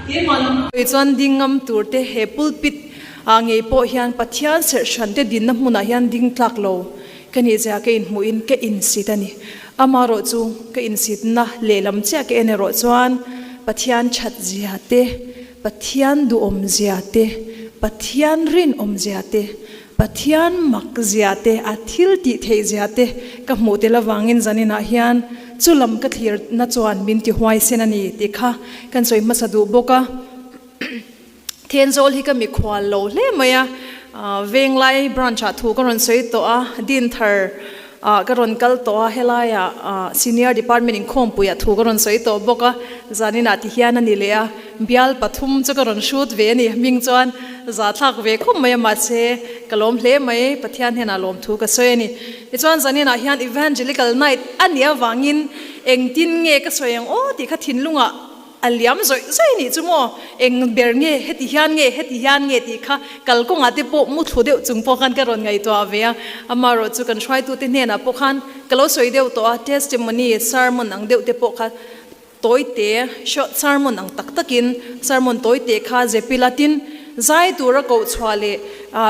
Chuan ding ngam tur te he pulpit ah ngei pawh hian Pathian serh hran te dinna hmunah hian ding tlak lo ka nih zia ka inhmuhin ka insit a ni. Amaherawh chu ka insitna lehlam chiah ka en erawh chuan Pathian that zia te, Pathian duhawm zia te, Pathian rinawm zia te, Pathian mak zia te, a thil tih theih zia te ka hmuh tel avangin zaninah hian chu lam ka thlirna chuan min ti huaisen a ni tih kha kan sawi hmasa duh bawk a. Thenzawl hi ka mikhual lo hle mai a, Venglai branch ah thu ka rawn sawi tawh a, Dinthar ah ka rawn kal tawh a, helaiah Senior Department inkhawmpui ah thu ka rawn sawi tawh bawk a, zaninah ti hian a ni leh a, bial pathum chu ka rawn hrut ve a ni, hming chuan zahthlak ve khawp mai a, mahse ka lawm hle mai, Pathian hnenah lawm thu ka sawi a ni. Tichuan zaninah hian Evangelical Night a nih avangin engtin nge ka sawi ang aw tih kha thinlungah A liam zawih zawih nih chu maw? Eng ber nge heti hian nge heti hian nge tih kha kalkawngah te pawh muthlu deuh chung pawh khan ka rawn ngaihtuah ve a. Amaherawh chu kan hruaitute hnenah pawh khan ka lo sawi deuh tawh a, testimony, sermon ang deuh te pawh kha tawi te, short sermon ang tak takin sermon tawi te kha zepila tin zai tura koh chhuah leh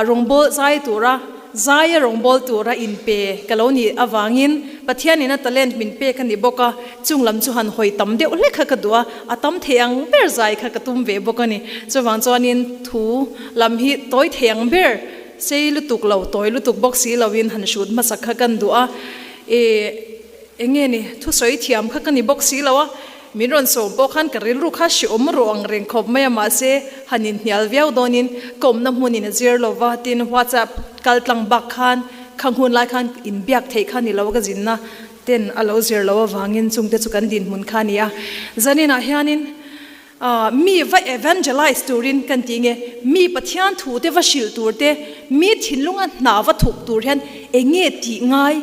rawngbawl zai tura Zaia rawngbâwl tura inpe ka lo nih avangin Pathianin a talent min pek a ni bawk a, chung lam chu han hawi tam deuh hlek kha ka duh a, a tam thei ang ber zai kha ka tum ve bawk a ni. Chuvang chuanin thu lam hi tawi thei ang ber, sei lutuk lo, tawi lutuk bawk si loin han hrut hmasak kha kan duh a, e. Eng nge ni, thusawi thiam kha ka ni bawk si lo a, min rawn sawm pawh khan ka rilru kha hreawm rawh ang reng khawp mai a, mahse han inhnial viau dawnin ka awmna hmunin a zir lo va, tin WhatsApp kal tlang bak khan kha hun lai khan inbiak theih kha ni lo ka zinna ten a lo zir lo avangin chungte chu kan dinhmun kha a ni a, zaninah hianin mi va evangelize turin kan tih nge, mi Pathian thu te va hrilh tur te, mi thinlunga hna va thuk tur hian eng nge tih ngai?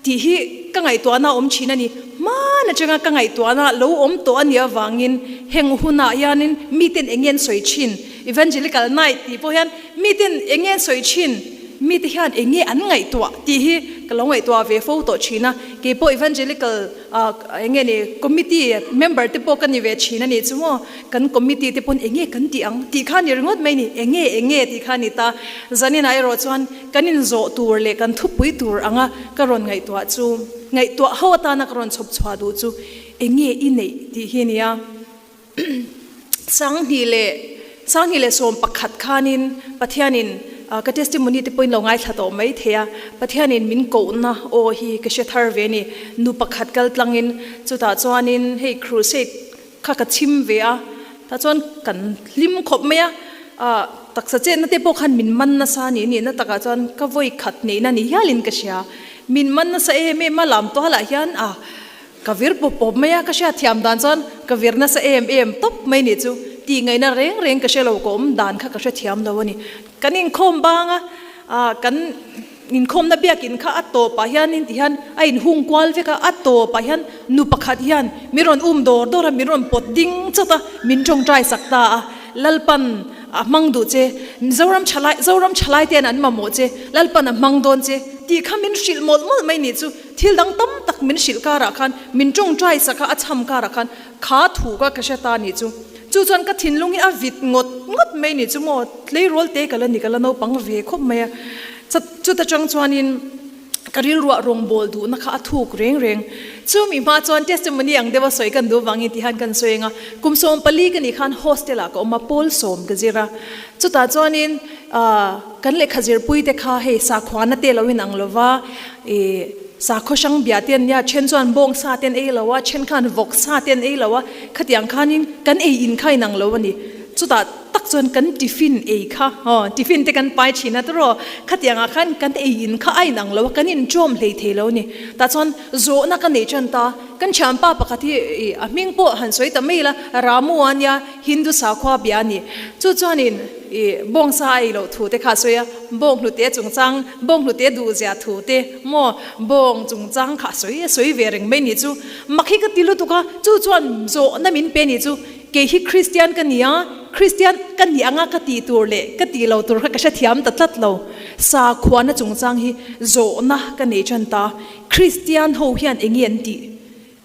Tih hi ka ngaihtuahna a awm thin a ni. Hmaan atanga ka ngaihtuahna lo awm tawh a nih avangin heng hunah hianin miten eng nge an sawi thin? Evangelical Night tih pawh hian miten eng nge an sawi thin? Mite hian eng nge an ngaihtuah tih hi ka lo ngaihtuah ve fo tawh thin a. Kei pawh Evangelical eng nge ni committee member te pawh ka ni ve thin a nih chu maw. Kan committee te pawn eng nge kan tih ang tih kha a ni ringawt mai ni. Eng nge eng nge tih kha a ni ta. Zaninah erawh chuan Kan inzawh tur leh kan thupui tur anga ka rawn ngaihtuah chu, ngaihtuah ho atana ka rawn chhawp chhuah duh chu eng nge i neih tih hi a nia. Sanghnih leh Sanghnih leh 11 khanin Pathianin ka testimony te pawhin lo ngaithla tawh mai thei a, Pathianin min kohna aw hi ka hre thar ve a ni. Nu pakhat kal tlangin chutah chuanin hei crusade kha ka chhim ve a, tah chuan kan hlim khawp mai a, ah taksa chetna te pawh khan min man nasa a ni nihna takah chuan ka vawi khat neihna ni hialin ka hria, min man nasa em em a lam tualah hian ah ka vir pawp pawp mai a, ka hriat thiam dan chuan ka vir nasa em em tawp mai nih chu tih ngaihna reng reng ka hre lo ka awm dan kha ka hrethiam lo a ni, kan inkhawm bang a ah kan. Inkhawmna biakin kha a tawpah hianin ti hian a inhung kual vek a, a tawpah hian nu pakhat hian min rawn um dawr dawr a, min rawn pawt ding chawt a, min tawngtai sak ta a, Lalpan a hmang duh che, Zoram thalai, Zoram thalai ten an mamawh che, Lalpan a hmang dawn che tih kha min hrilh mawlh mawlh mai nih chu, thil dang tam tak min hrilh karah khan, min tawngtai sak a, a chham karah khan kha thu ka ka hre ta nih chu. Chu chuan ka thinlung hi a vit ngawt ngawt mai nih chu maw, tleirawl te ka la ni, ka la naupang ve khawp mai a. Chuta chang chuanin ka rilruah rawngbâwl duhna kha a thûk reng reng. Chumi hma chuan testimony ang deuha sawi kan duh vangin ti hian kan sawi ang a, kum 14 ka nih khan hostel-ah ka awm a, pawl sawm ka zir a. Chutah chuanin kan lehkha zirpuite kha hei sakhuana te lo inang lo va, ih sakhaw hrang bia te an nia, then chuan bawng sa te an ei lo a, then khan vawk sa te an ei lo a, khatiang khanin kan ei in kha inang lo a ni. Chutah. Tak chuan kan tiffin ei kha aw tiffin te kan pai thin a tawraw khatiang ah khan kan ei in kha a in ang lo a kan in ṭawm hlei thei lo a ni tah chuan zawhna ka nei ṭan ta kan thianpa pakhat hi ih a hming pawh han sawi ta mai ila Ramu a nia Hindu sakhua bia a ni chu chuanin ih bawngsa a ei loh thu te kha a sawi a bawng hlute chungchang bawng hlute duh zia thu te maw bawng chungchang kha a sawi a sawi ve reng mai ni chu mak hi ka ti lutuk a chu chuan zawhna min pe ni chu. Kei hi Kristian ka ni a, Kristian ka nih anga ka tih tur leh ka tih lo tur kha ka hrethiam ta tlat lo. Sakhuana chungchang hi zawhna ka nei tan ta. Kristian ho hian eng nge an tih?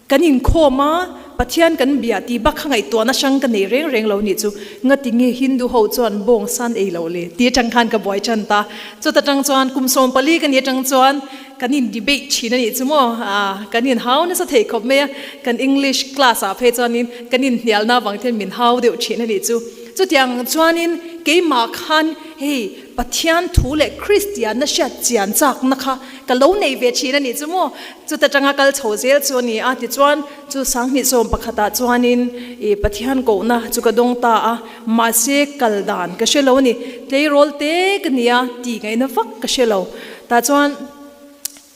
Kan inkhawm a, Pathian kan bia tih bak kha ngaihtuahna hrang ka nei reng reng lo nih chu. Ngati nge Hindu ho chuan bawng san ei loh le tih atang khan ka buai tan ta. Chuta tang chuan kum 14 ka nih atang chuan kan in debate thin a nih chu maw? Kan in hau nasa thei khawp mai a, kan English class ah phei chuanin kan inhnialna avang hian min hau deuh thin a nih chu. Chutiang chuanin keimah khan hei Pathian thu leh Kristianna hriat chian chakna kha ka lo nei ve thin a nih chu maw? Chuta tanga kal chho zel chu a ni a, tichuan chu 2011 ah chuanin ih Pathian kohna chu ka dawng ta a, mahse kal dan ka hre lo a ni, tleirawl te ka ni a tih ngaihna vak ka hre lo. Tah chuan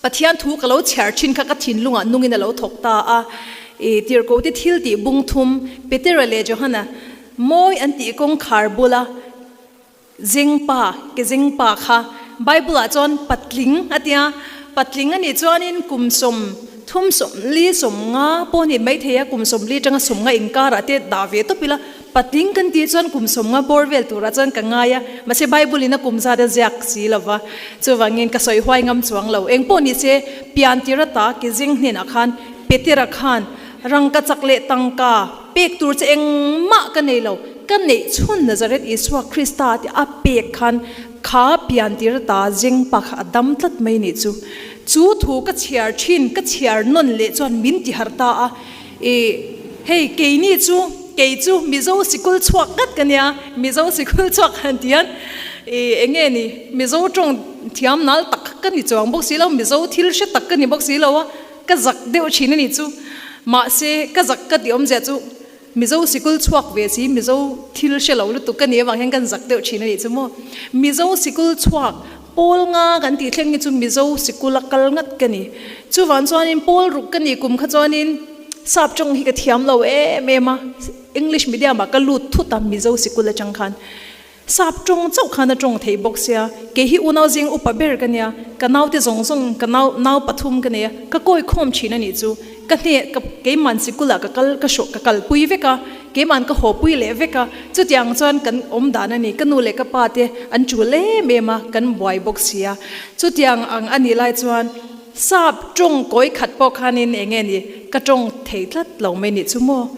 Pathian thu ka lo chhiar thin kha ka thinlungah nungin a lo thawk ta a, ih tirhkohte thil tih bung thum Petera leh Johana mawi an tih kawngkhar bula, Zengpa, ke zengpa kha Bible ah chuan patling a tia, patling a nih chuanin kum 30 40 50 pawh a nih maithei a, kum 40 atanga 50 inkarah te dah ve tawp ila, patling kan tih chuan kum 50 bawr vel turah chuan ka ngai a, mahse Bible in a kum zat a ziak si lo va, chuvangin ka sawi huai ngam chuang lo. Engpawh ni se, pian tir ata ke zeng hnenah khan Petera khan rangka chak leh tangka pek tur che engmah ka nei lo, ka neih chhun Nazareth Isua Krista tih a pek khan kha pian tir ta zeng pa kha a dam tlat mai nih chu. Chu thu ka chhiar thin, ka chhiar nawn leh chuan min ti harh ta a, ih hei keini chu kei chu Mizo sikul chhuak ngat ka nia, Mizo sikul chhuak han ti hian ih eng nge ni Mizo tawng thiam nal tak ka ni chuang bawk si lo, Mizo thil hre tak ka ni bawk si lo a. Ka zak deuh thin a nih chu. Mahse, ka zak ka tih awmzia chu Mizo sikul chhuak ve si, Mizo thil hre lo lutuk ka nih avang hian kan zak deuh thin a nih chu maw. Mizo sikul chhuak pawl nga kan tih thleng hi chu Mizo sikul a kal ngat ka ni. Chuvang chuanin pawl ruk ka nih kum kha chuanin sap tawng hi ka thiam lo em em a, English medium ah ka lut thut a Mizo sikul atang khan. Sap tawng chauh khan a tawng theih bawk sia, kei hi unau zing upa ber ka nia, ka naute zawng zawng ka nau nau pathum ka nei a, ka kawi khawm thin a nih chu, ka hne ka keiman sikulah ka kal ka hrawh ka kalpui vek a, keiman ka hawpui leh vek a, chutiang chuan kan awm dan a ni, ka nu leh ka pa te an tul em em a, kan buai bawk sia, chutiang ang a nih lai chuan sap tawng kawi khat pawh khanin eng nge ni ka tawng thei tlat lo mai nih chu maw.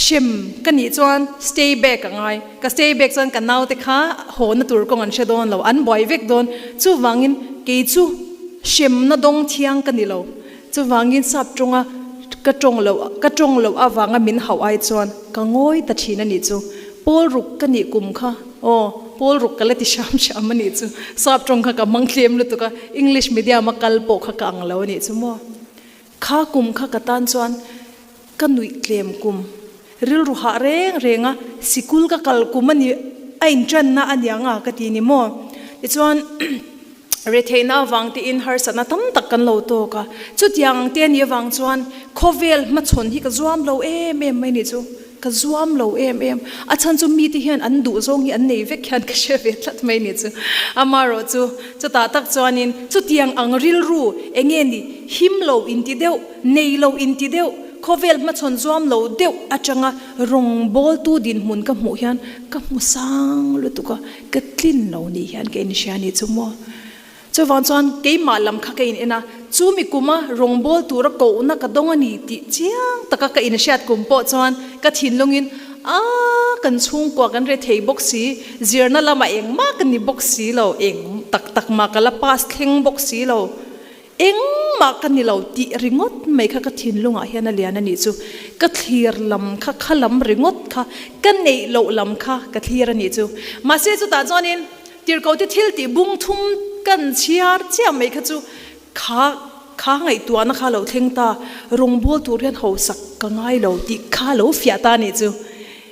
Hrem ka nih chuan stay back a ngai. Ka stay back chuan ka naute kha hawna tur kawng an hre dawn lo, an buai vek dawn. Chuvangin kei chu hremna dawng thiang ka ni lo. Chuvangin sap tawnga ka tawng loh ka tawng loh avanga min hauh ai chuan ka ngawi ta thin a nih chu. Pawl ruk ka nih kum kha aw pawl ruk ka la ti hram hram a nih chu. Sap tawng kha ka mang tlem lutuk a, English medium a kal pawh kha ka ang lo a nih chu maw. Kha kum kha ka tan chuan Ka nuih tlem kum. Rilru hah reng reng a, sikul ka kal kum a ni, a intranna a niang a ka ti ni maw? Tichuan, retheihna avang tein harsatna tam tak kan lo tawk a, chutiang ang te a nih avang chuan khawvel hmachhawn hi ka zuam lo em em mai nih chu, ka zuam lo em em. A chhan chu mite hian an duh zawng hi an nei vek hian ka hre ve tlat mai nih chu. Amaherawh chu, chutah tak chuanin chutiang ang rilru eng nge ni him lo inti deuh, Nei lo inti deuh, khawvel hmachhawn zuam lo deuh atanga rawngbawltu dinhmun ka hmuh hian ka hmu sang lutuk a, ka tlin lo nih hian ka inhria ni chu maw. Chuvang chuan keimah lam kha ka in en a, chu mi kuma rawngbâwl tura kohna ka dawng a ni tih chiang taka ka inhriat kum pawh chuan ka thinlungin a kan chhungkua kan re thei bawk si, zirna lamah engmah ka ni bawk si lo, eng tak tak mah ka la pass thleng bawk si lo. Engmah ka ni lo tih ringawt mai kha ka thinlungah hian a lian a nih chu. Ka thlir lam kha, kha lam ringawt kha, ka neih loh lam kha ka thlir a nih chu. Mahse chutah chuanin tirhkohte thil tih bung thum kan chhiar chiah mai kha chu kha kha ngaihtuahna kha a lo thleng ta, rawngbâwl tur hian hausak ka ngai lo tih kha a lo fiah ta a nih chu.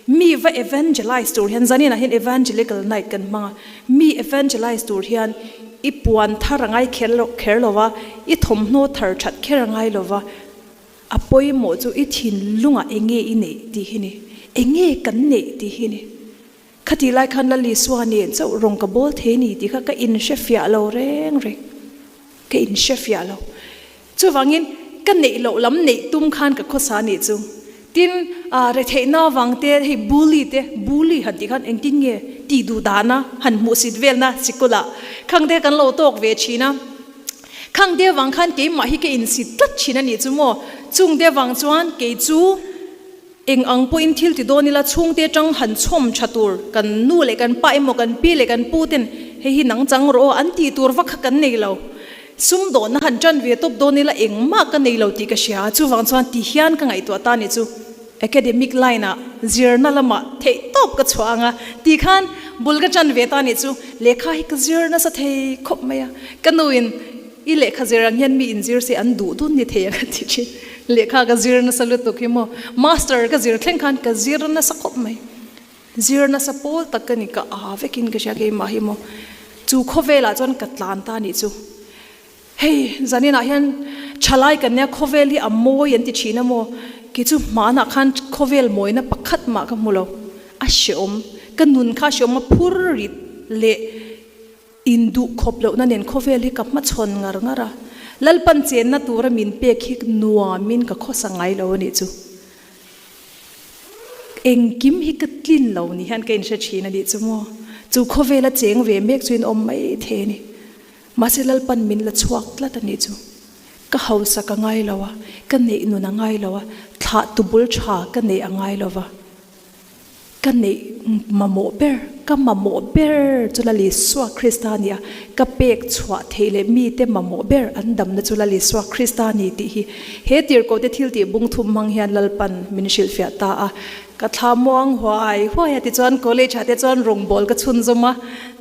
Mi va evangelize tur hian, zaninah hian evangelical night kan hmang a, mi evangelize tur hian i puan thar a ngai kher lo kher lo va, i thawmhnaw thar that kher a ngai lo va, a pawimawh chu i thinlungah eng nge i neih tih hi ni, eng nge kan neih tih hi ni. Khatih lai khan Lalisua nen chauh rawng ka bawl thei ni tih kha ka inhrefiah lo reng reng. Ka inhrefiah lo. Chuvangin, ka neih loh lam neih tum khan ka khawsa nih chu. Tin, retheihna avang te, hei bully te, bully han tih khan engtin nge tih duh dana han hmuhsit velna sikulah khang te kan lo tawk ve thin a. Khang te avang khan keimah hi ka insit tlat thin a nih chu maw. Chung te avang chuan kei chu. Eng ang pawhin thil ti dawn ila chhungte atang han chhawm tha tur kan nu leh kan pa emaw kan pi leh kan pu ten hei hi nang chang rawh aw an tih tur vak kha kan nei lo. Sumdawnna han tan ve tawp dawn ila engmah ka nei lo tih ka hria a, chuvang chuan ti hian ka ngaihtuah ta ni chu academic line ah zirna lamah theih tawp ka chhuah ang a ti khan bul ka tan ve ta ni chu lehkha hi ka zir nasa thei khawp mai a, ka nu in I lehkha zir ang hian mi inzir se an duh dun ni thei a ka ti thin. Lehkha ka zir nasa lutuk hi maw. Master ka zir thleng khan ka zir nasa khawp mai. Zir nasa pawl tak ka ni, ka aa vekin ka hria keimah hi maw. Chu khawvelah chuan ka tlan ta nih chu. Hei zaninah hian thalai kan nia khawvel hi a mawi an ti thin a maw. Kei chu hmanah khan khawvel mawina pakhat mah ka hmu lo. A hreawm. Ka nun kha a hreawm a phur rit leh. Induh khawp lohna nen khawvel hi ka hmachhawn ngar ngar a, Lalpan chenna tura min pek hi nuamin ka khawsa ngai lo a nih chu. Engkim hi ka tlin lo ni hian ka inhre thin a nih chu maw. Chu khawvela cheng ve mek chu in awm mai thei a ni. Mahse Lalpan min la chhuak tlat a nih chu. Ka hausa ka ngai lo a, ka neih nun a ngai lo a, thlah tubul tha ka neih a ngai lo va. Ka neih mamawh ber, ka mamawh ber chu Lal Isua Krista a ni a, ka pek chhuah theih leh mite mamawh ber an damna chu Lal Isua Krista a ni tih hi he tirhkohte thiltih bungthum hmang hian Lalpan min hrilhfiah ta a. Ka thla muang huai huai a, tichuan college ah te chuan rawngbâwl ka chhunzawm a,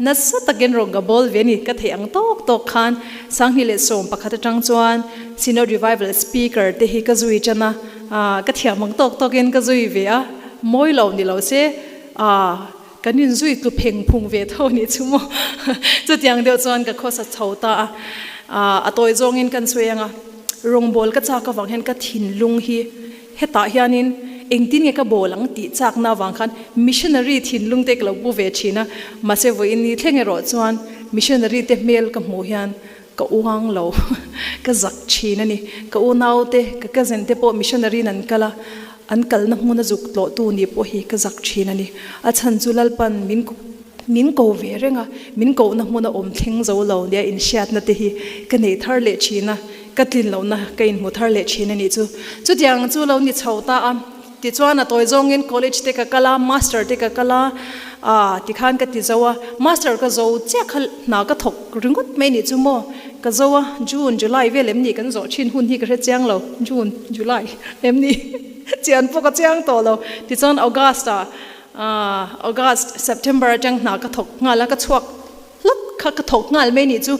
nasa takin rawn ka bâwl ve a ni, ka theih ang tawk tawk khan 2011 atang chuan Synod Revival Speaker te hi ka zui tan a, ka thiam ang tawk tawkin ka zui ve a. Mawi lo ni lo se, aah, kan inzui tlu pheng phung ve tho a nih chu maw? Chutiang deuh chuan ka khawsa chho ta a, aah, a tawi zawngin kan sawi ang a, rawngbâwl ka châk avang hian ka thinlung hi hetah hianin engtin nge ka bâwl ang tih châkna avang khan missionary thinlung te ka lo pu ve ṭhin a, mahse vawiin ni thleng erawh chuan missionary te hmel ka hmuh hian ka uang lo, ka zak ṭhin a ni. Ka unaute, ka cousin te pawh missionary in an kal a, an kalna hmuna zuk tlawhtu nih pawh hi ka zak ṭhin a ni. A chhan chu Lalpan min min ko ve reng a, min kohna hmuna awm thleng zo lo nia inhriatna te hi ka nei thar leh ṭhin a, ka tlin lohna ka inhmu thar leh ṭhin a nih chu. Chutiang chu lo ni chho ta a. Tichuan a tawi zawngin college te ka kal a, master te ka kal a, aah tikhan ka ti zo a, master ka zo chiah kha hna ka thawk ringawt mai nih chu maw, ka zo a, June, July vel em ni kan zawh thin hun hi ka hre chiang lo, June, July em ni chian pawh ka chiang tawh lo, tichuan August ah aah August, September atang hna ka thawk nghal a, ka chhuak hlawt kha ka thawk nghal mai nih chu.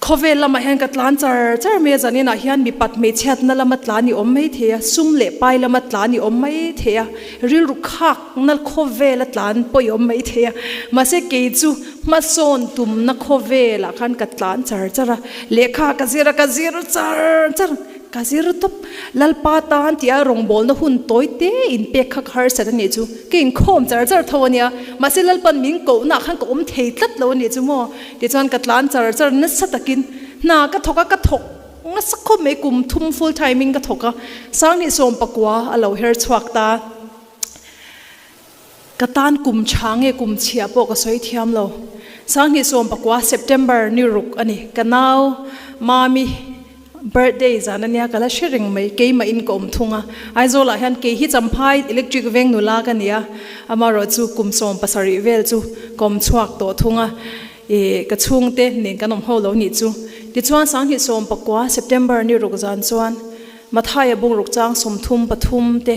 Khawvel lamah hian ka tlan char char mai a, zaninah hian mipat hmeichhiatna lama tlan i awm mai thei a, sum leh pai lama tlan i awm mai thei a, rilru khakna khawvela tlan pawh i awm mai thei a, mahse kei chu hmasawn tumna khawvelah khan ka tlan char char a, lehkha ka zir a, ka zir char char, ka zir tawp. Lalpa tan tia rawngbawlna hun tawi te inpek kha ka harsat a nih chu, ka inkhawm char char tho a nia, mahse Lalpan min kohnaah khan ka awm thei tlat lo a nih chu maw. Tichuan ka tlan char char nasa takin hna ka thawk a, ka thawk nasa khawp mai, kum thum full time in ka thawk a, 2019 a lo her chhuak ta. Ka tan kum tha nge kum chhia pawh ka sawi thiam lo. 2019 September ni ruk a ni, ka nau Mami Birthday zan ania ka la hre reng mai, keimah in ka awm thung a, Aizawl ah hian kei hi Champhai electric veng nula ka ni a, amarawh chu kum 17 vel chu ka awm chhuak tawh thung a, ih ka chhungte nen kan awm ho lo nih chu. Tichuan 2019 September ni ruk zan chuan Mathaia bung ruk chang 33 te,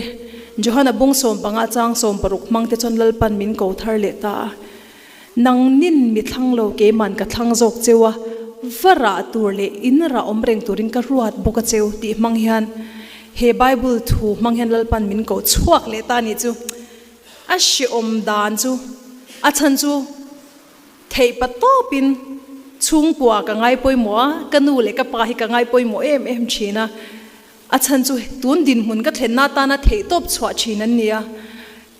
Johana bung 15 chang 16 hmang te chuan Lalpan min ko thar leh ta a. Nang nin mi thlang lo keiman ka thlang zawk cheu a, va rah tur leh in rah awm reng turin ka ruat bawk a cheu tih hmang hian he Bible thu hmang hian Lalpan min ko chhuak leh ta nih chu a hreawm dan chu a chhan chu theih pa tawpin chhungkua ka ngai pawimawh a, ka nu leh ka pa hi ka ngai pawimawh em em thin a, a chhan chu tun dinhmun ka thlenna atana theih tawp chhuah thin an ni a.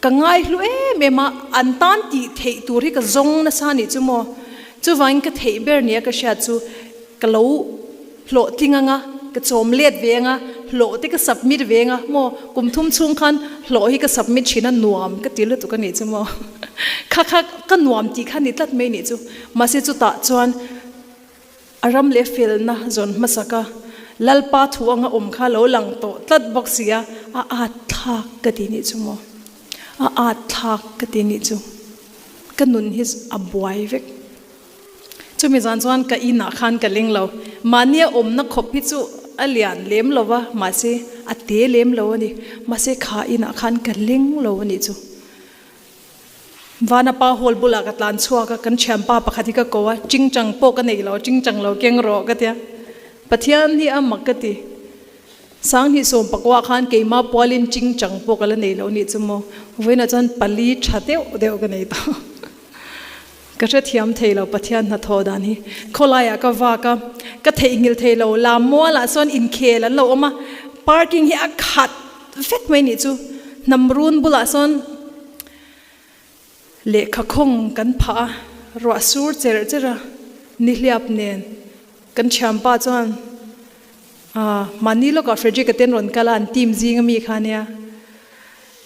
Ka ngaihlu em em a, an tan tih theih tur hi ka zawng nasa anih chu maw? Chuvangin ka theih ber nia ka hriat chu ka lo hlawhtling anga, ka chawm let ve anga, hlawh te ka submit ve anga maw? Kum thum chhung khan hlawh hi ka submit thin a, nuam ka ti lutuk anih chu maw? Kha kha ka nuam tih kha ni tlat mai anih chu. Mahse chutah chuan a ram leh felna zawn hmasaka. Lalpa thu anga awm kha lo lang tawh tlat bawk si a, a at thlak ka ti nih chu maw? A at thlak ka ti nih chu. Ka nun hi a buai vek. Chumi zan chuan ka inah khan ka ling lo. Mahnia awmna khawp hi chu a lian lem lo va, mahse a te lem lo a ni. Mahse kha inah khan ka ling lo a nih chu. Vanapa hall bulah ka tlan chhuak a, kan thianpa pakhat hi ka ko a, chingchang pawh ka nei lo, chingchang lo keng rawh ka tia. Pathian hi a mak ka ti. Sanghnih sawm pakua khan keimah pualin chingchang pawh ka la nei lo nih chu maw. Vawiinah chuan pali tha deuh deuh ka nei tawh. Ka hrethiam thei lo Pathian hnathawh dan hi. Khawlaiah ka vak a, ka theihnghilh thei lo. Lam mualah chuan inkhel an lo awm a, parking hi a khat vek mai nih chu. Hnam run bulah sawn lehkha khawng kan phah a, ruah sur cherh cherh a, nihliap nen kan thianpa chuan Aaa mahni lawkah Frederick a ten rawn kal a, an team zing ami kha ania.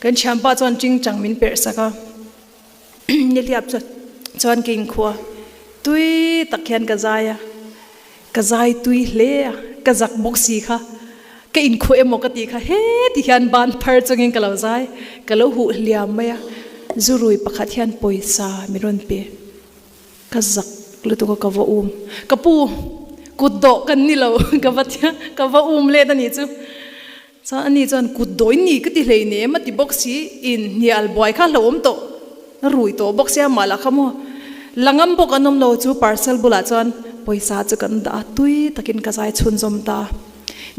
Kan thianpa chuan chingchang min perh sak a. Nihliap chuan chuan ka inkhua tui tak hian ka zai a, ka zai tui hle a, ka zak bawk si kha, ka inkhua emaw ka tih kha heti hian ban phar chungin ka lo zai, ka lo huh hliam mai a, zurui pakhat hian pawisa min rawn pe, ka zak lutuk a ka va um, ka pu kut dawh kan ni lo ka va tia ka va um let a nih chu. Chuan ani chuan kut dawi ni ka ti hlei nem a ti bawk si, in hnial buai kha hlauhawm tawh rui tawh bawk sia mah lah kha maw la ngam bawk an awm lo chu parcel bulah chuan pawisa chu kan dah a, tui takin ka zai chhunzawm ta.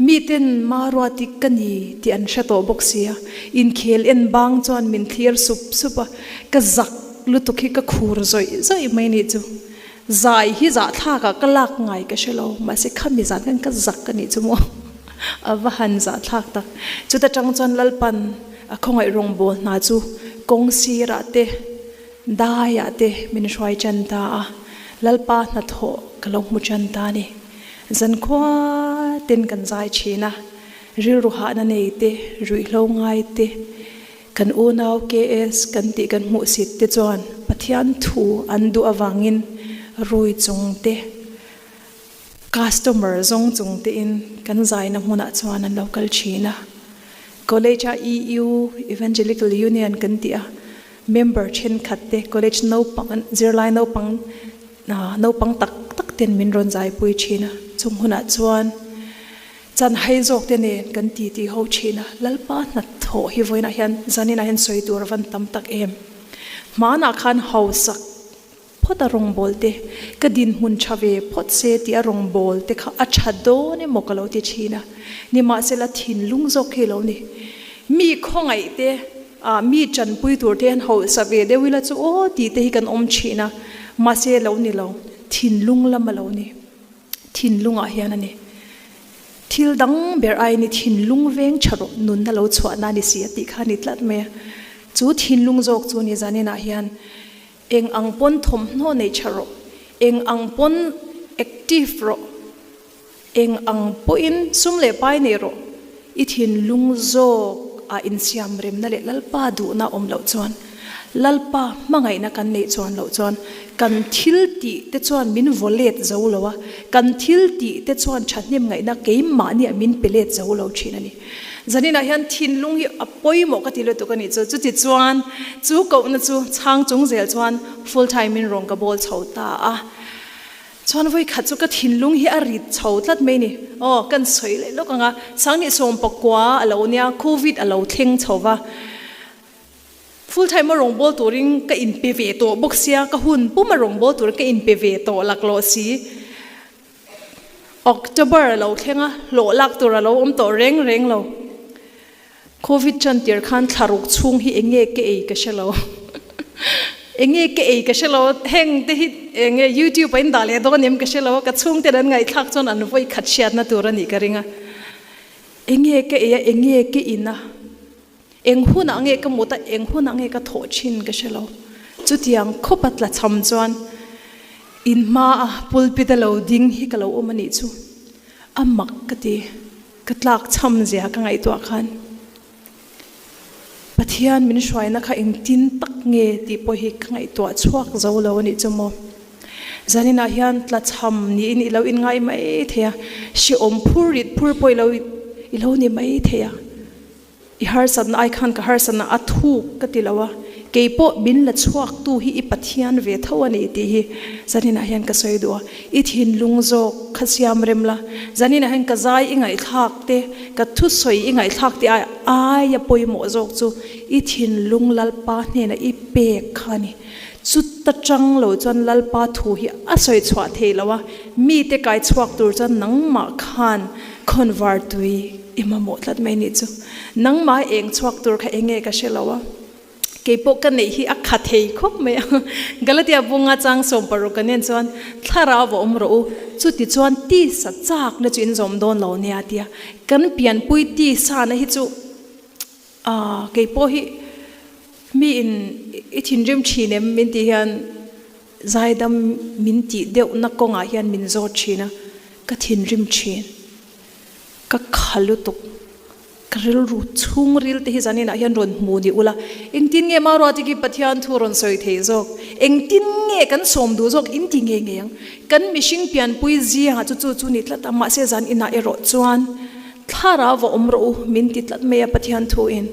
Miten Maruati ka ni tih an hre tawh bawk sia, inkhel en bang chuan min thlir sup sup a, ka zak lutuk hi ka khur zawih zawih mai nih chu. Zai hi zahthlakah ka lak ngai ka hre lo, mahse khami zan khan ka zak a nih chu maw. A va han zahthlak tak. Chuta tang chuan Lalpan a khawngaih rawngbâwl hna chu kawng sirah te, daiah te min hruai tan ta a, Lalpa hnathawh ka lo hmu tan ta a ni. Zankhua ten kan zai thin a, rilru hahna nei te, ruihhlo ngai te, kan unau KS kan tih kan hmuhsit te chuan Pathian thu an duh avangin rui chung te, Customer zawng chung tein kan zaina hmunah chuan an lo kal thin a. College a EU, Evangelical Union kan tih a, member thenkhat te college naupang, zirlai naupang, naupang tak tak ten min rawn zaipui thin a. Chung hunah chuan chanhai zawk te nen kan titi ho thin a. Lalpa hnathawh hi vawiinah hian zaninah hian sawi tur a van tam tak em. Hmanah khan hausak Phawt a rawngbâwl te, ka dinhmun ṭha ve phawt se tih a rawngbâwl te kha a ṭha dawn emaw ka lo ti ṭhin a, nimahsela thinlung zawk hi lo ni. Mi khawngaih te, ah mi ṭanpui tur te hian hausa ve deuh ila chu aw tih te hi kan awm ṭhin a, mahse lo ni lo, thinlung lam a lo ni. Thinlungah hian a ni. Thil dang ber aiin i thinlung veng ṭha rawh, nunna lo chhuahna a ni si a tih kha a ni tlat mai a. Chu thinlung zawk chu ni zaninah hian Eng ang pawn thawmhnaw nei tha rawh, eng ang pawn active rawh, eng ang pawhin sum leh pai nei rawh, i thinlung zawk ah insiam remna leh Lalpa duhna awm loh chuan, Lalpa hmangaihna kan neih chuan loh chuan kan thil tih te chuan min vaw let zo lo a, kan thil tih te chuan thahnem ngaihna keimahniah min pe let zo lo thin a ni. Zaninah hian thinlung hi a pawimawh ka ti lutuk a nih chu. Chuti chuan chu kohna chu chhang chung zel chuan full time in rawn ka bawl chho ta a. Chuan vawi khat chu ka thinlung hi a rit chho tlat mai ni. Aw, kan sawi leh lawk ang a, Sanghnih sawmpakua a lo nia, Covid a lo thleng chho va. Full time a rawngbâwl turin ka inpe ve tawh bawk sia, ka hun pum a rawngbâwl turin ka inpe ve tawh laklawh si. October a lo thleng a, hlawh lak tur a lo awm tawh reng reng lo. Covid ṭan tir khan thla ruk chhung hi eng nge ka ei ka hre lo. Eng nge ka ei ka hre lo, heng te hi eng nge YouTube a indah leh dawn em ka hre lo a, ka chhungten an ngaihthlak chuan an vawi khat hriatna tur a nih ka ring a. Eng nge ka ei a, eng nge ka in a. Eng hunah nge ka mut a, eng hunah nge ka thawh thin ka hre lo. Chutiang khawpa tla cham chuan in hmaa pulpit a lo ding hi ka lo awm a nih chu. A mak ka ti, ka tlak cham zia ka ngaihtuah khan Pathian min hruaina kha engtin tak nge tih pawh hi ka ngaihtuah chhuak zo lo a nih chu maw. Zaninah hian tlachham niin i lo inngai mai thei a, hrehawm phur rit phur pawh i lo i lo ni mai thei a. I harsatna ai khan ka harsatna a thuk ka ti lo a, kei pawh min la chhuaktu hi i Pathian ve tho a ni tih hi zaninah hian ka sawi duh a. I thinlung zawk kha siam rem la, zaninah hian ka zai i ngaihthlak te, ka thusawi i ngaihthlak te ai aia pawimawh zawk chu i thinlung Lalpa hnenah i pek kha a ni. Chuta tang lo chuan Lalpa thu hi a sawi chhuah thei lo a, mite kai chhuak tur chuan nangmah khan khawnvar tui i mamawh tlat mai nih chu. Nangmah eng chhuak tur kha eng nge ka hre lo a, kei pawh ka neih hi a kha thei khawp mai a. Galatia bunga chang 60 kan en chuan thlarau va awm rawh u, chuti chuan tisa chakna chu in zawm dawn lo nia tia kan pianpui tisa na hi chu A, kei pawh hi mi in i thinrim thin em min tih hian zaidam min tih deuhna kawngah hian min zawt thin a, ka thinrim thin. Ka kha lutuk, ka rilru chhungril te hi zaninah hian rawn hmu ni ula, engtin nge Maruati khi Pathian thu rawn sawi thei zawk, engtin nge kan sawm duh zawk in ti ngei ngei ang. Kan mihring pianpui zia chu chu chu ni tlat a, mahse zaninah erawh chuan Thlarau va awm rawh u, min ti tlat mai a Pathian thuin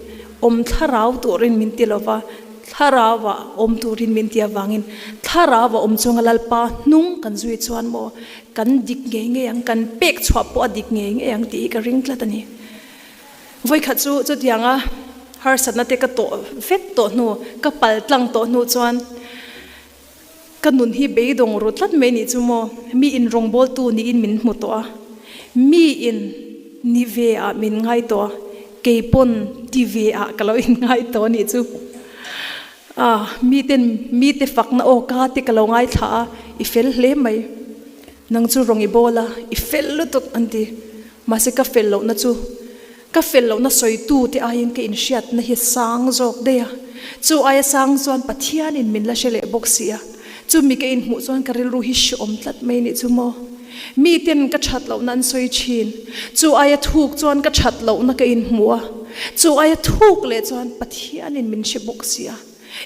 awm thlarau turin min ti lova, thlarau ah awm turin min ti avangin thlarau a awm chunga Lalpa hnung kan zui chuan maw kan dik ngei ngei ang, kan pek chhuah pawh a dik ngei ngei ang tih hi ka ring tlat a ni. Vawikhat chu chutianga harsatna te ka tawh vek tawh hnu, ka pal tlang tawh hnu chuan Ka nun hi beidawng ru tlat mai nih chu maw, mi in rawngbawltu niin min hmu tawh a, mi in ni ve ah min ngai tawh a, kei pawn ti ve ah ka lo in ngai tawh nih chu. Ah, mi ten mi te fakna aw ka te ka lo ngaithla a, i fel hle mai, nang chu rawng i bawl a, i fel lutuk an ti, mahse ka fel lohna chu Ka fel lohna sawitu te aiin ka inhriatna hi sang zawk daih a, chu aia sang chuan Pathianin min la hre leh bawk si a, chumi ka inhmuh chuan ka rilru hi hreawm tlat mai nih chu maw. Miten ka that lohna an sawi thin, chu aia thuk chuan ka that lohna ka inhmu a, chu aia thuk leh chuan Pathianin min hre bawk si a,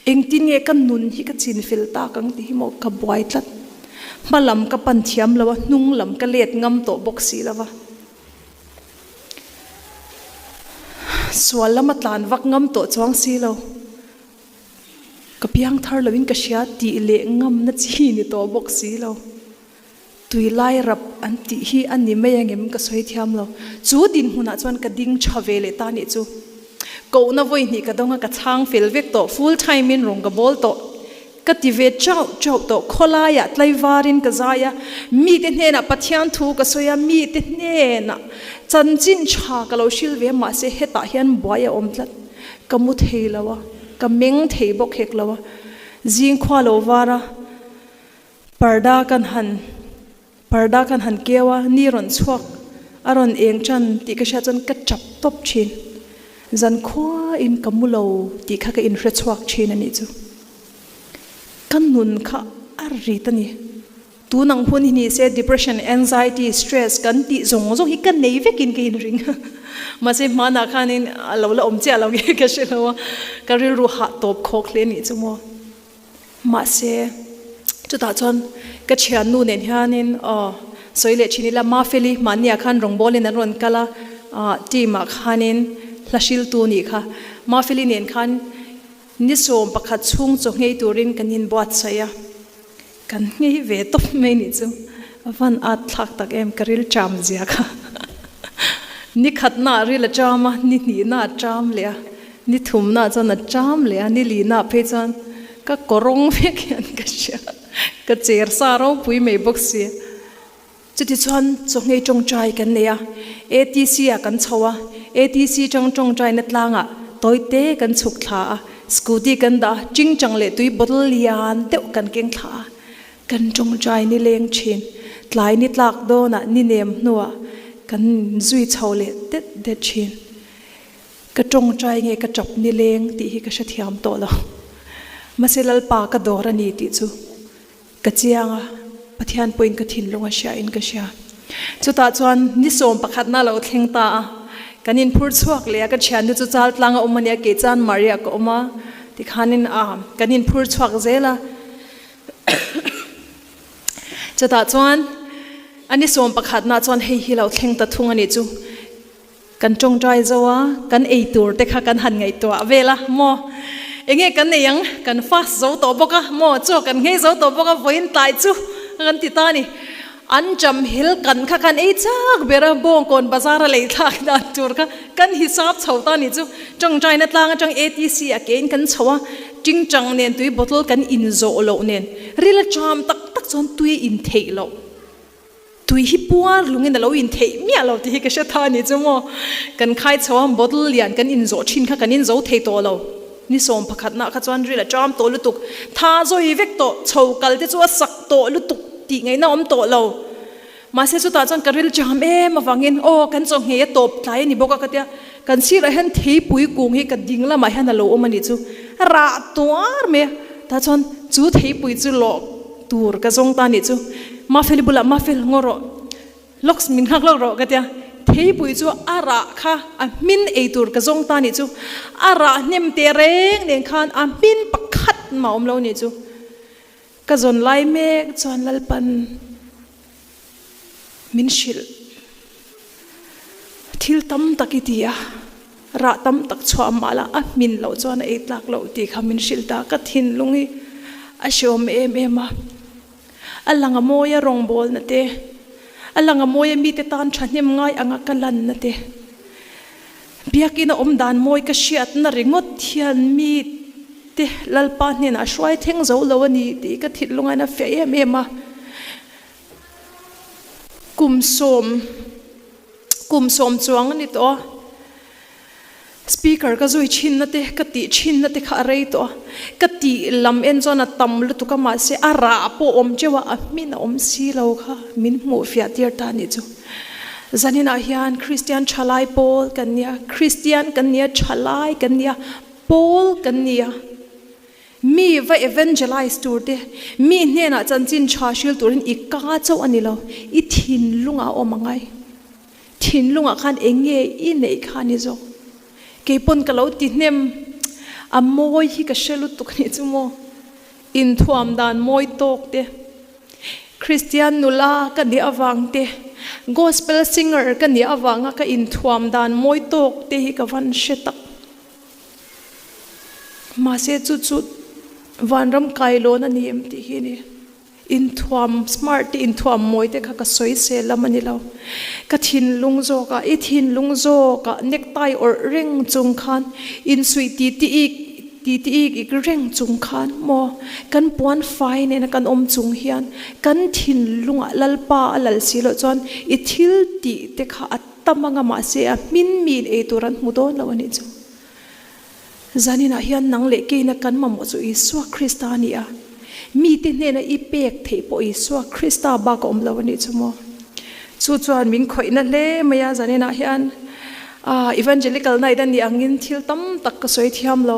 engtin nge ka nun hi ka chinfel tak ang tih hi maw ka buai tlat. Hma lam ka pan thiam lo a, hnung lam ka let ngam tawh bawk si lo va. Sual lama tlan vak ngam tawh chuang si lo. Ka piang thar loin ka hria tih leh ngamna chi ni tawh bawk si lo. Tui lai rap an tih hi a ni mai angem ka sawi thiam lo. Chu dinhmunah chuan ka ding tha ve leh ta nih chu. Kohna vawi hnih ka dawng a, ka chhang fel vek tawh, full time in rawn ka bawl tawh. Ka ti ve chauh chauh tawh, khawlaiah tlaivarin ka zai a, mite hnenah Pathian thu ka sawi a, mite hnenah chanchin tha ka lo hrilh ve a, mahse hetah hian buai a awm tlat. Ka mu thei lo a, ka meng thei bawk hek lo a, zing khua lo var a, parda kan han parda kan han keu a, ni rawn chhuak a rawn eng tan tih ka hriat chuan ka tap tawp thin. Zan khuain ka mu lo tih kha ka inhre chhuak thin a nih chu. Ka nun kha a rit a ni. Tun ang hun hi ni se depression, anxiety, stress kan tih zawng zawng hi ka nei vekin ka inring. Mahse hmanah khanin a lo la awm chiah lo nge ka hre lo a, ka rilru hah tawp khawk hle a nih chu maw. Mahse chutah chuan ka thiannu nen hianin aw sawi leh thin ila Mafeli mahniah khan rawngbawlin an rawn kal a, team ah khanin hla hriltu nih kha. Mafeli nen khan Ni 11 chhung chaw nghei turin kan inbuatsaih a, kan nghei ve tawp mai nih chu a van at thlak tak em, ka ril ṭam zia kha. Ni khatnaah ril a ṭam a, ni hnihnaah a ṭam leh a, ni thumnaah chuan a ṭam leh a, ni lihnaah phei chuan ka kawrawng vek hian ka hria, ka cher sa ropui mai bawk si. Chutichuan chawhngei tawngtai kan nei a, ATC ah kan chho a, ATC tang tawngtaina tlangah tawite kan chhuk thla a, scooty kan dah a, chingchang leh tui bottle lian deuh kan keng thla a, kan tawngtai ni leng thin. Tlai ni tlak dawnah ni nem hnuah kan zui chho leh det det thin. Ka tawngtai nge ka tap ni leng tih hi ka hrethiam tawh lo. Mahse Lalpa ka dawr a ni tih chu Ka chiang a, Pathian pawhin ka thinlung a hria in ka hria. Chutah chuan ni 11 na lo thleng ta a, kan inphur chhuak leh a, ka thiannu chu chal tlang a awm a nia, kei chuan Maria ka awm a, tikhanin a kan inphur chhuak zel a. Chutah chuan a ni 11 na chuan hei hi lo thleng ta thung a nih chu. Kan tawngtai zo a, kan ei tur te kha kan han ngaihtuah vel a, maw? Enge kan nei ang? Kan fast zo tawh bawk a, maw? Chaw kan nghei zo tawh bawk a, vawiin tlai chu kan ti ta a ni. An cham hil kan kha kan ei chak ber a, Bawngkawn bazar a lei thlak dan tur kha kan hisap chho ta a nih chu. Tawngtaina tlang atang ATC a kein kan chho a, tingtang nen tui bottle kan inzawh loh nen ril a cham tak tak chuan tui a intheih loh. Tui hi puar lungin a lo intheih miah lo tih hi ka hre tha a ni chu maw. Kan khai chho a, bottle lian kan inzawh thin kha kan inzo thei tawh lo. Ni 11 nah kha chuan ril a ṭam tawh lutuk, tha zawi vek tawh, chho kal te chu a sak tawh lutuk tih ngaihna a awm tawh lo. Mahse chutah chuan ka ril ṭam em avangin aw kan chaw nghei a tawp tlai a ni bawk a ka tia, kan sirah hian theipui kung hi ka ding lamah hian a lo awm a nih chu, rah tuar mai a, tah chuan chu theipui chu lawh Tur ka zawng ta nih chu. Mafeli bulah Mafel ngaw rawh, lawks min nghak lawk rawh ka tia. Theipui chu a rah kha a hmin ei tur ka zawng ta nih chu. A rah hnem teh reng nen khan a hmin pakhat mah awm lo nih chu. Ka zawn lai mek chuan Lalpan min hrilh. Thil tam tak i ti a, rah tam tak chhuah mah la a hmin loh chuan a ei tlak loh tih kha min hrilh ta. Ka thinlung hi a hreawm em em a, a lang a mawi a rawngbawlna te, a lang a mawi a mite tan thahnem ngai anga ka lanna te, biakina awm dan mawi ka hriatna ringawt hian mi te Lalpa hnenah hruai thleng zo lo a ni tih ka thinlungain a fiah em em a. Kum sawm, kum sawm chuang a ni tawh a, speaker ka zui thinna te, ka tih thinna te kha a rei tawh a, ka tih lam en chuan a tam lutuk a, mahse a rah pawh awm teuh a, a hmin a awm si lo kha min hmuh fiah tir ta a nih chu. Zaninah hian Kristian thalai pawl kan nia, Kristian kan nia, thalai kan nia, pawl kan nia. Mi va evangelize tur te, mi hnenah chanchin tha hril turin i ka chauh a ni lo, i thinlungah a awm angai. Thinlungah khan eng nge i neih kha a ni zawk. Kei pawn ka lo ti hnem, a mawi hi ka hre lutuk a nih chu maw. Inthuam dan mawi tawk te, Kristian nula ka nih avang te, gospel singer ka nih avanga ka inthuam dan mawi tawk te hi ka van hre tak. Mahse chu chu vanram kailawn a ni em tih hi a ni. Inthuam smart te inthuam mawi te kha ka sawi sel lam a ni lo. Ka thinlung zawkah i thinlung zawkah necktie awrh reng chung khan insuih ti ti ik ti ti ik ik reng chung khan maw kan puan fai nena kan awm chung hian kan thinlungah Lalpa a lal si loh chuan i thil tih te kha a Tam anga mahse a hmin miin ei tur an hmu dawn lo a nih chu. Zaninah hian nang leh keina kan mamawh chu Isua Krista a ni a. Mite hnena i pek theih pawh Isua Krista bak a awm lo a nih chu maw. Chu chuan min khawihna hle mai a zaninah hian Evangelical Night a nih angin thil tam tak ka sawi thiam lo.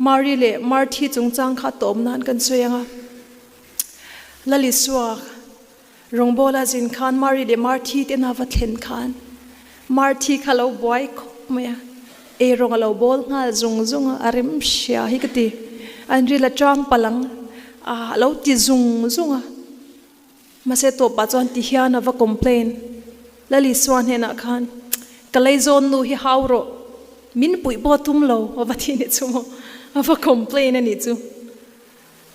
Mari leh Marthi chungchang kha tawm nan kan sawi ang a. Lal Isua Rawngbawla zin khan Mari leh Marthi te na va thlen khan Marthi kha lo buai khawp mai a, ei rawng a lo bawl nghal zung zung a, a rem hria hi ka ti. An ril a tang palh ang a, a lo ti zung zung a. Mahse tawpah chuan ti hian a va complain Lal Isua hnenah khan, Ka leizawn nu hi hau rawh, min puih pawh tum lo a va ti nih chu maw, a va complain a nih chu.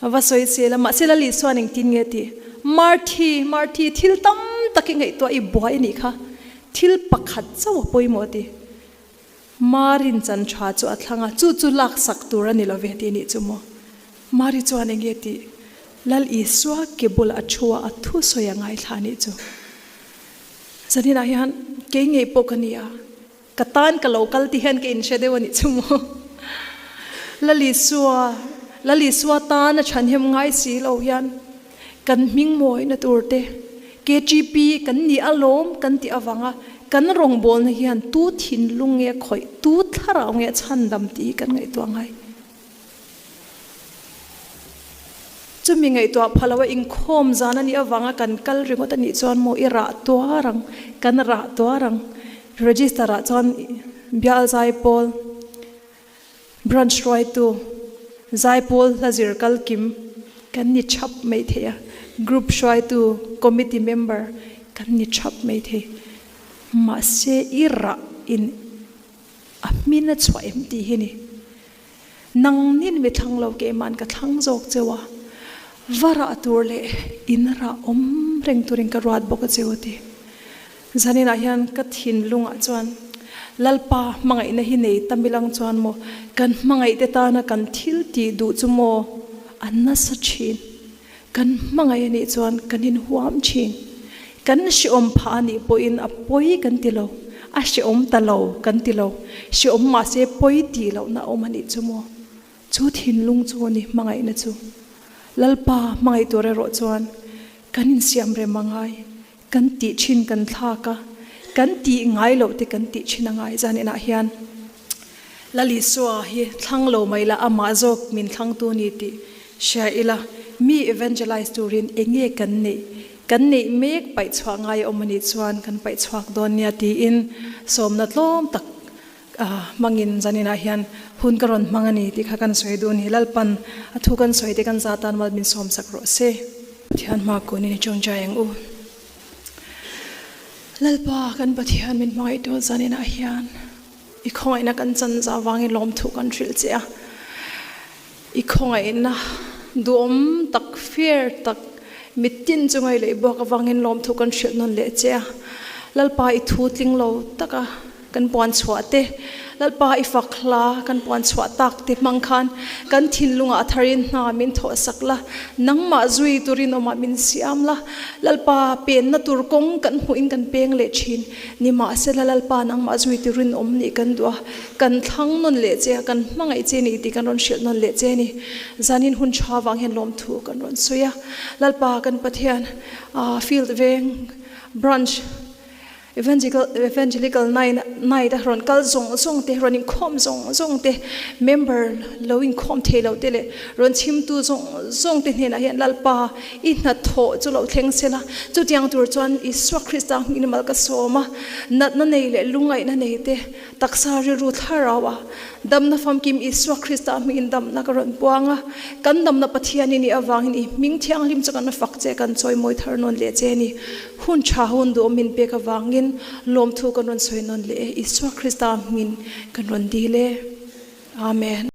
A va sawi sel a, mahse Lali chuan engtin nge tih? Marthi, Marthi, thil tam tak i ngaihtuah i buai a nih kha, thil pakhat chauh a pawimawh ti. Marin chan tha chu a thlang a, chu chu laksak tur a ni lo ve tih nih chu maw? Mari chuan enge tih? Lal Isua ke bulah a thu a, a thu sawi a ngaithla a nih chu. Zaninah hian kei ngei pawh ka ni a. Ka tan ka lo kal ti hian ka inhre deuh a nih chu maw? Lalisua, Lalisua tan a chhanhem ngai si lo hian kan hming mawina tur te, KTP kan ni alawm kan tih avanga kan rawngbawlna hian tu thinlung nge khawih, tu thlarau nge chhandam tih hi kan ngaihtuah ngai. Chumi ngaihtuah pha lo a inkhawm zan a nih avanga kan kal ringawt a nih chuan maw i rah tuar ang, kan rah tuar ang. Register ah chuan Bial Zaipawl Branch hruaitu Zaipawl hla zir kal kim. kan ni thap mai thei a, group hruaitu, committee member kan ni thap mai thei. Mahse i rah in a hmin a chhuah em tih hi ni. Nangnin mi thlang lo keimahn ka thlang zawk cheu a, va rah tur leh in rah awm reng turin ka ruat bawk a cheu a ti. Zaninah hian ka thinlungah chuan Lalpa hmangaihna hi nei ta milang chuan maw kan hmangaihte tana kan thil tih duh chu maw a nasa thin. Kan hmangaih a nih chuan kan inhuam thin. Kan hrehawm phah a nih pawhin a pawi kan ti lo, a hrehawm ta lo kan ti lo. Hrehawm mahse pawi tih lohna a awm a nih chu maw? Chu thinlung chu a ni hmangaihna chu. Lalpa hmangaih tur erawh chuan kan insiam rem a ngai. Kan tih thin kan thlak a, kan tih ngai loh te kan tih thin a ngai. Zan inah hian Lal Isua hi thlang lo mai la, amah zawk min thlangtu ni tih hria ila, mi evangelize turin eng nge kan neih, kan neih mek paih chhuah ngai a awm a nih chuan kan paih chhuak dawn nia tiin sawmna tlawm tak hmangin zan inah hian hun ka rawn hmang a ni tih kha kan sawi duh a ni. Lalpan a thu kan sawi te kan za tan mal min sawmsak rawh se. Pathian hma kunin i tawngtai ang u. Lalpa kan Pathian min hmangaihtu zaninah hian i khawngaihna kan chan zah vangin lawmthu kan hrilh che a. I khawngaihna duhawm tak, fair tak, mitin chunga i leih buak avangin lawmthu kan hrilh nawn leh che a. Lalpa i thu tling lo taka Kan puan chhuah te, Lalpa i fak hla kan puan chhuah tak te hmang khan kan thinlungah a tharin hna min thawh sak la, nangmah zui turin awmah min siam la, Lalpa penna tur kawng kan hmuhin kan peng leh thin. Nimahsela Lalpa nangmah zui turin awm nih kan duh a, kan thlang nawn leh che a, kan hmangaih che ni tih kan rawn hrilh nawn leh che ni. Zanin hun tha vang hian lawmthu kan rawn sawi a, Lalpa kan Pathian field veng branch, Evangelical Evangelical Night a rawn kal zawng zawng te, rawn inkhawm zawng zawng te, member lo inkhawm thei lo te leh rawn chhimtu zawng zawng te hnenah hian Lalpa i hnathawh chu lo thleng se la, chutiang tur chuan Isua Krista hmingin mal ka sawm a, natna nei leh lungngaihna nei te, taksa rilru thlarau a damna famkim Isua Krista hmingin damna ka rawn puang a, kan damna Pathian i nih avangin i hming thianghlim chu kan fak che, kan chawimawi thar nawn leh che a ni. Hun tha hun duhawm min pek avangin lawmthu kan rawn sawi nawn leh e, Isua Krista hmingin kan rawn dil e. Amen.